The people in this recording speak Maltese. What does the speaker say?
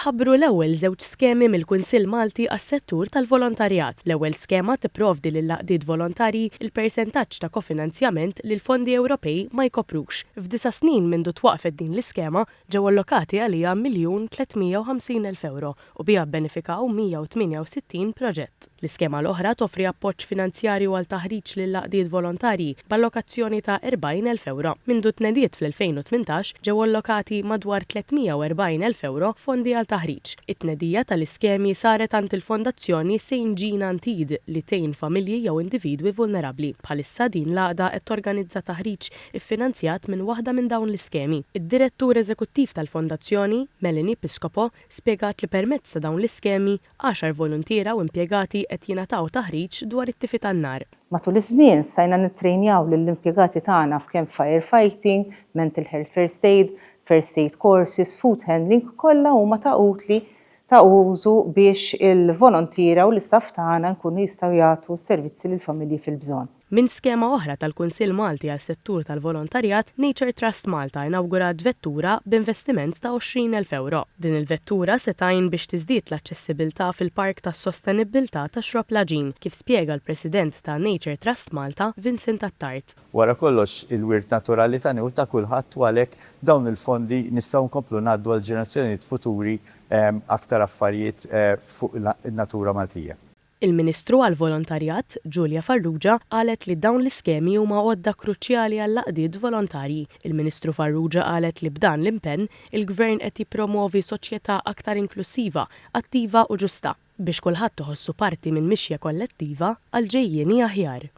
Tħabbru l-ewwel żewġ skemi mill-Kunsill Malti għas-Settur tal-Volontarjat. L-ewwel skema tipprovdi lill-għaqdiet volontarji l-persentaġġ ta' kofinanzjament li l-fondi Ewropej ma jkoprux. F'disa' snin mindu twaqqfet din l-iskema, ġew allokati għaliha 1,350,000 ewro u biha bbenefikaw 168 proġett. L-iskema l-oħra toffri appoġġ finanzjarju għal taħriġ lill-għaqdiet volontarji b'allokazzjoni ta' 40,000 ewro. Mindu tnediet fl-2018, ġew allokati madwar 340,000 ewro fondi għal taħriġ. It-tnedija tal-iskemi saret għand il-Fondazzjoni Saint Jean Antide li tgħin familji jew individwi vulnerabbli. Bħalissa din l-għaqda qed torganizza taħriġ iffinanzjat minn waħda minn dawn l-iskemi. Id-Direttur Eżekuttiv tal-Fondazzjoni, Melanie Piscopo, spjegat li permezz ta' dawn l-iskemi, Għaxar voluntiera u impjegati qed jingħataw taħriġ dwar it-tifi tan-nar. Matul iż-żmien stajna nittrejnjaw lill-impjegati tagħna f'kemm fire fighting, mental health first aid, first aid courses, food handling, kollha huma ta' utli ta' użu biex il-volontiera u l-istaff tagħna nkunu jistgħu jagħtu s-servizzi lill-familji fil-bżonn. Minn skema oħra tal-Kunsill Malti għal-settur tal-volontarjat, Nature Trust Malta inawgurat vettura b'investiment ta' 20,000 ewro. Din il-vettura se tgħin biex tiżdied l-aċċessibilità fil-Park tas-Sostenibbiltà ta' Xrobb l-Għaġin, kif spjega l-President ta' Nature Trust Malta, Vincent Attard. Wara kollox, il-wirt naturali tagħna hu ta' kulħadd u għalhekk dawn il-fondi nistgħu nkomplu ngħaddu għall-ġenerazzjonijiet futuri aktar affarijiet fuq in-natura Maltija. Il-Ministru għall-Volontarjat, Julia Farrugia, qalet li dawn l-iskemi huma għodda kruċjali għall-għaqdiet volontarji. Il-Ministru Farrugia qalet li b'dan l-impenn, il-Gvern qed jippromwovi soċjetà aktar inklussiva, attiva u ġusta, biex kulħadd iħossu parti minn mixja kollettiva għal ġejjieni aħjar.